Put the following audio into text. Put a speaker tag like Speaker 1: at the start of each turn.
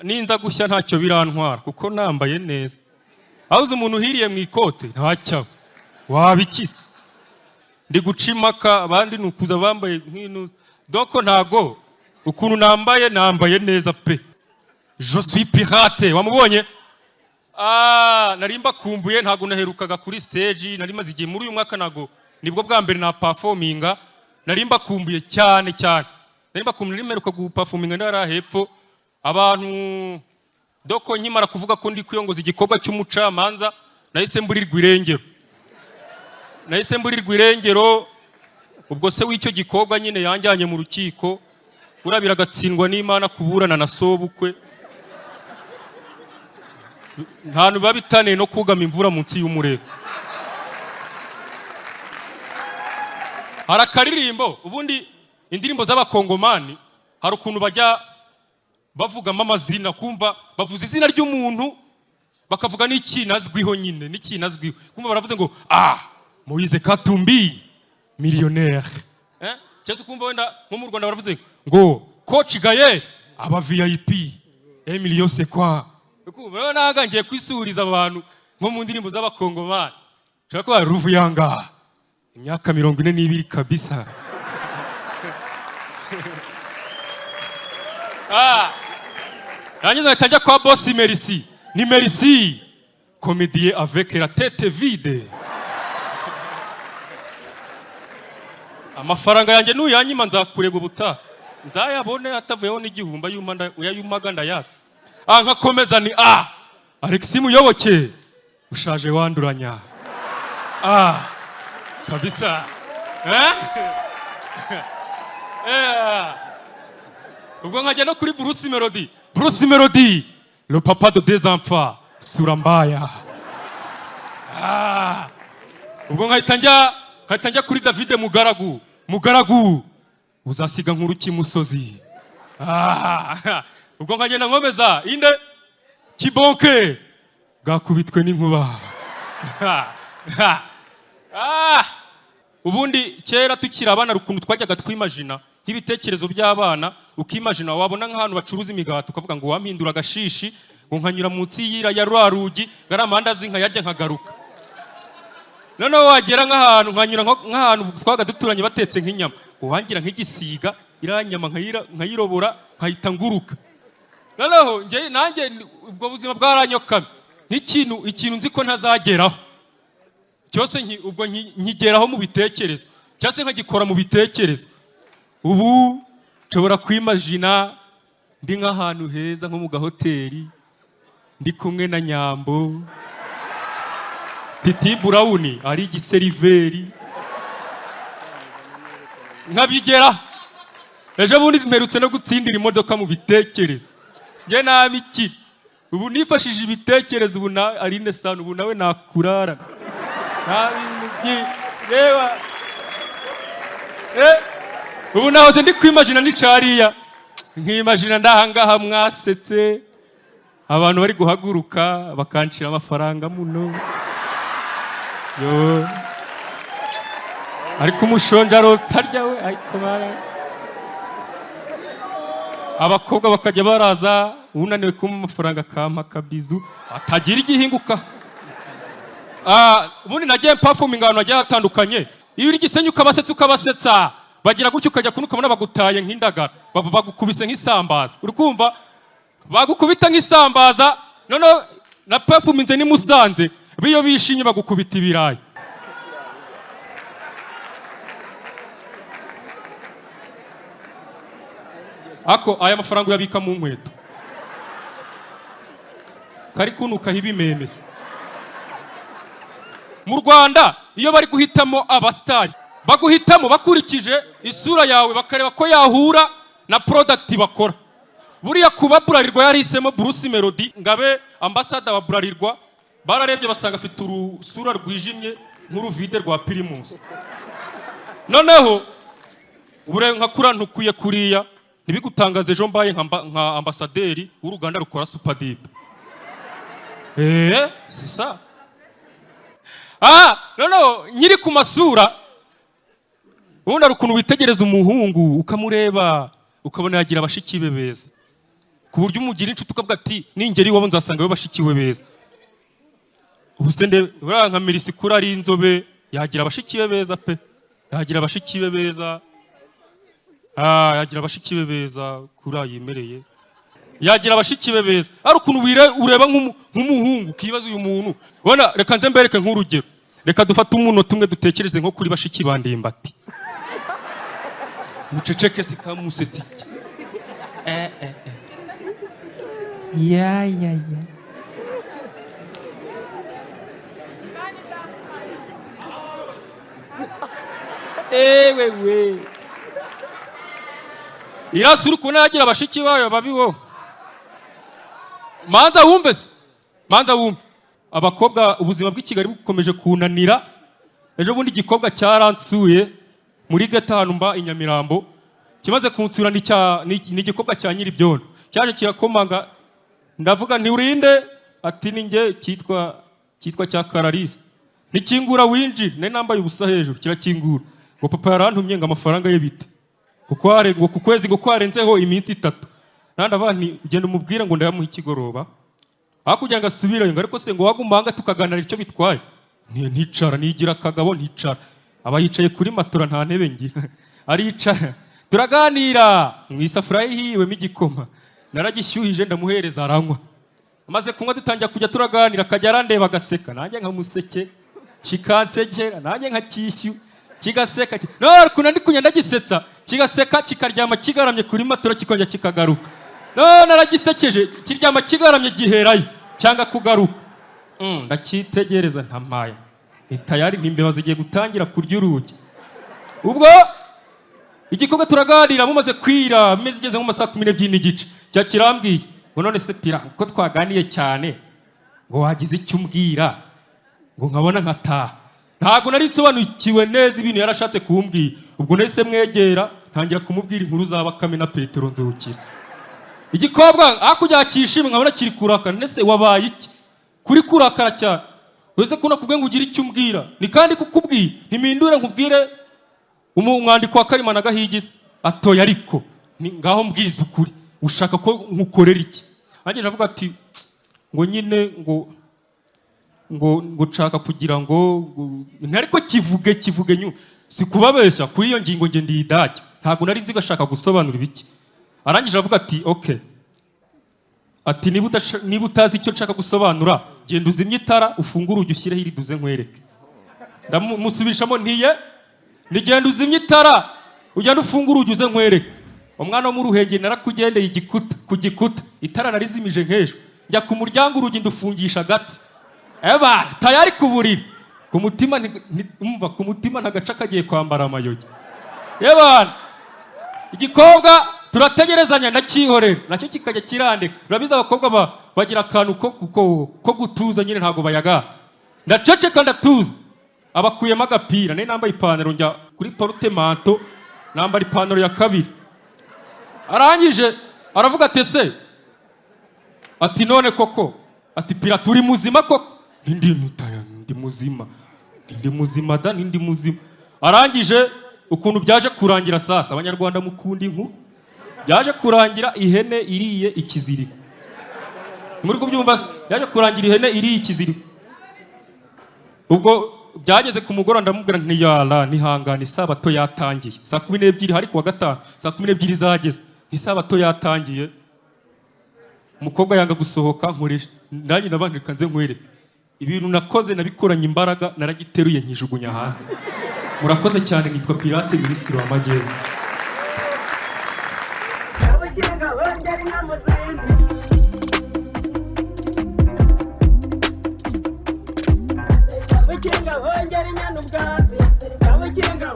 Speaker 1: Ninza gushya ntacyo birantwara kuko nambaye neza. Ahuze umuntu uhiriye mu ikote ntacyo wabikiza. Ndi guca impaka, abandi ni ukuza bambaye nk'intuza. Doko ntago ukuntu nambaye, nambaye neza pe. Je suis pirate, wamubonye? Ah, nari mbakumbuye, ntago naherukaga kuri stage, nari maze igihe muri uyu mwaka, ntago nibwo bwa mbere na performinga. Nari mbakumbuye cyane cyane, nari mbakumbuye, nari mperuka guperforminga ndara hepfo. Abantu doko nkimara kuvuga ko ndi kwiyongoza igikorwa cy'umucamanza, nahise mburirwa irengero, nahise mburirwa irengero. Ubwo se w'icyo gikorwa nyine yanjyanye mu rukiko, urabira agatsindwa n'Imana kuburana na sobukwe, nta biba bitaniye no kugama imvura munsi y'umureko. Hari akaririmbo, ubundi indirimbo z'abakongomani hari ukuntu bajya bavugamo amazina, kumva bavuze izina ry'umuntu bakavuga n'ikintu azwiho nyine, n'ikintu azwiho, kumva baravuze ngo ah, Moise Katumbi millionnaire, eh? Cyangwa se kumva wenda nko mu Rwanda baravuze ngo Coach Gael aba VIP, un million c'est quoi? Kumva rero naga ngiye kwisuhuriza abantu nko mu ndirimbo z'abakongomani, nshobora kuba Ruvuyanga imyaka 42 kabisa. Ah, rangiza nkahita njya kwa boss Merci, ni Merci comédien avec la tête vide. Amafaranga yanjye nuyanyima nzakurega ubutaha, nzayabone atavuyeho n'igihumbi, uyayumaga ndayazi. Ah, nkakomeza ni ah, Alexis Muyoboke ushaje wanduranya, ah kabisa, eh? Eh. Ubwo nkajya no kuri Bruce Melody, Bruce Melody le papa de deux enfants sura mbaya. Ah. Ubwo nkahita njya kuri David Mugaragu, Mugaragu uzasiga nkuru kimusozi. Ah. Ubwo nkagenda nkomeza inde Kibonke bwakubitwe n'inkuba. Ah. Ubundi kera tukiri abana ukuntu twajyaga twimagina nk'ibitekerezo by'abana, ukimagina wabona nk'ahantu bacuruza imigati ukavuga ngo wampindura agashishi, ngo nkanyura munsi y'ira ya rwa rugi ngari amandazi nkayarya nkagaruka. Noneho wagera nk'ahantu nkanyura nk'ahantu twabaga duturanye batetse nk'inyama, ngo wangira nk'igisiga iriya nyama nkayirobora nkahita nguruka. Noneho njye nanjye ubwo buzima bwaranyokamye, nk'ikintu ikintu nzi ko ntazageraho cyose ubwo nkigeraho mu bitekerezo cyangwa se nkagikora mu bitekerezo. Ubu nshobora kwimagina ndi nk'ahantu heza nko mu gahoteli ndi kumwe na Nyambo, Titi Brown ari igiseriveri, nkabigera. Ejo bundi mperutse no gutsindira imodoka mu bitekerezo. Njye nabiki ubu nifashishije ibitekerezo, ubu na Aline Sano ubu nawe nakurara nta bintu reba, ubu nahoze ndi kwimagina nicariya, nkimagina ndahangaha mwasetse abantu bari guhaguruka bakancira amafaranga muno yo, ariko umushonje arotarya we, ariko abakobwa bakajya baraza, unaniwe kumpa amafaranga akampa akabizu atagira igihinguka. Ah, ubundi nagiye performing ahantu hagiye hatandukanye. Iyo uri Gisenyi ukabasetsa ukabasetsa, bagira gutyo ukajya kunuka ukabona bagutaye nk'indagara, bagukubise nk'isambaza, uri kumva bagukubita nk'isambaza. Noneho na performinze ni Musanze, biyo bishimye bagukubita ibirayi. Ako aya mafaranga uyabika mu nkweto kari kunukaho ibimemese. Mu Rwanda iyo bari guhitamo abasitari, baguhitamo bakurikije isura yawe, bakareba ko yahura na product bakora. Buriya kuba Bralirwa yahisemo Bruce Melody ngabe ambassador wa Bralirwa, bararebye basanga afite urusura rwijimye nk'uruvide rwa Primus. Noneho ubure nka kura ntukuye kuriya, ntibigutangaze ejo mbaye nka ambasaderi w'uruganda rukora Super Dip. C'est ça. Ah, noneho nkiri ku masura, ubundi hari ukuntu witegereza umuhungu ukamureba ukabona yagira abashiki be beza. Ku buryo umugira inshuti ukavuga ati ningera iwabo nzasanga bashiki we beza. Ubu se ndebe uriya nka Merisi kuri ari inzobe, yagira bashiki be beza pe, yagira bashiki be beza. Yagira bashiki be beza kuri ayimereye, yagira bashiki be beza. Ari ukuntu ureba nk'umuhungu ukibaza uyu muntu ubona. Reka nze mbereke nk'urugero, reka dufate umunota umwe dutekereze nko kuri bashiki ba Ndimbati. Muceceke sikamusetse iki. Eh, eh, eh.
Speaker 2: Ya ya ya.
Speaker 1: Ewe we, irasi uri kubona yagira bashiki bayo babi wowe. Manza wumve se, manza wumve. Abakobwa, ubuzima bw'i Kigali bukomeje kunanira. Ejo bundi igikobwa cyaransuye muri gatanu mba i Nyamirambo. Kimaze kunsura ni igikobwa cya nyiribyondo, cyaje kirakomanga. Ndavuga nti urinde? Ati ni njye, cyitwa cya Kararisi. Ntikingura winjire, nari nambaye ubusa hejuru. Kirakingura ngo papa yarantumye ngo amafaranga ye bite, ngo ku kwezi ngo kwarenzeho iminsi 3. Nandi avuga nti ugenda umubwire ngo ndayamuha ikigoroba, aho kugira ngo asubireyo ngo ariko se ngo wagumanga tukaganira icyo bitwaye. Nticara, nigira akagabo, nticara. Aba yicaye kuri matora, nta ntebe ngira, aricara turaganira. Mu isafuriya ihiwemo igikoma naragishyuhije ndamuhereza aranywa. Amaze kunywa dutangira kujya turaganira, akajya arandeba agaseka, nanjye nkamuseke kikansekera, nanjye nkacyishyu kigaseka. None ukuntu ndi kugenda ndagisetsa kigaseka, kikaryama kigaramye kuri matora, kikongera kikagaruka. None naragisekeje kiryama kigaramye giherayo cyangwa kugaruka. Ndacyitegereza ntampaye ni tayari, n'imbeba zigiye gutangira kurya urugi. Ubwo igikorwa turaganira, mumaze kwira meze igeze nko mu masaha 12:30, cya kirambwiye ngo none se Pira, ko twaganiye cyane ngo wagize icyo umbwira ngo nkabona nkataha. Ntabwo nari nsobanukiwe neza ibintu yarashatse kumbwira. Ubwo nahise mwegera ntangira kumubwira inkuru za Bakame na Petero Nzukira. Igikobwa hakurya cyishimye nkabona kiri kurakara. Nese wabaye iki kuri kurakara cyane? Wese ko nakubwiye ngo ugire icyo umbwira, ni kandi kukubwira ntimindure nkubwire umwandiko wa Karima na Gahigisi atoye, ariko ni ngaho mbwiza ukuri, ushaka ko nkukorera iki? Arangije avuga ati ngo nyine ngo ngo ngo nshaka kugira ngo ariko kivuge kivuge nyu si kubabeshya kuri iyo ngingo nge ndi idage, ntabwo nari nzi gashaka gusobanura ibiki. Arangije avuga ati okay, ati niba utazi icyo nshaka gusobanura genda uzimye itara ufungure urugi ushyireho iriduze nkwereke. Ndamusubirishamo ntiye nigenda uzimye itara ugenda ufungure urugi uze nkwereke. Umwana wo mu Ruhengeri narakugendeye igikuta ku gikuta, itara narizimije nk'ejo, njya ku muryango urugi ndufungisha agatsi. Eba tayari ku buriri ku mutima umva ku mutima ntagaca kagiye kwambara amayogi. Ebana igikobwa turategerezanya ndacyihorera nacyo kikajya kirandika. Urabizi abakobwa bagira akantu ko gutuza nyine, ntabwo bayaga. Ndaceceka ndatuza, abakuyemo agapira, nari nambaye ipantaro njya kuri portemanto nambara ipantaro ya kabiri. Arangije aravuga ati ese, ati none koko, ati Pira turi muzima koko? Ndi mutaya, ndi muzima, ndi muzima da, ndi muzima. Arangije ukuntu byaje kurangira sasa, abanyarwanda mukunda inkuru, byaje kurangira ihene iriye ikiziriko. Muri kubyumva, byaje kurangira ihene iriye ikiziriko. Ubwo byageze ku mugoroba ndamubwira nti yara nihangane, isabato yatangiye saa 12, hari kuwa gatanu saa 12 zageze, isabato yatangiye. Umukobwa yanga gusohoka, nkoresha nanjye nabandika nze nkwereke ibintu nakoze, nabikoranye imbaraga, naragiteruye nkijugunya hanze. Murakoze cyane, nitwa Pirate, Minisitiri wa Majyepfo.
Speaker 3: Bukinga hongera inyana ubwatsi, Kabukinga.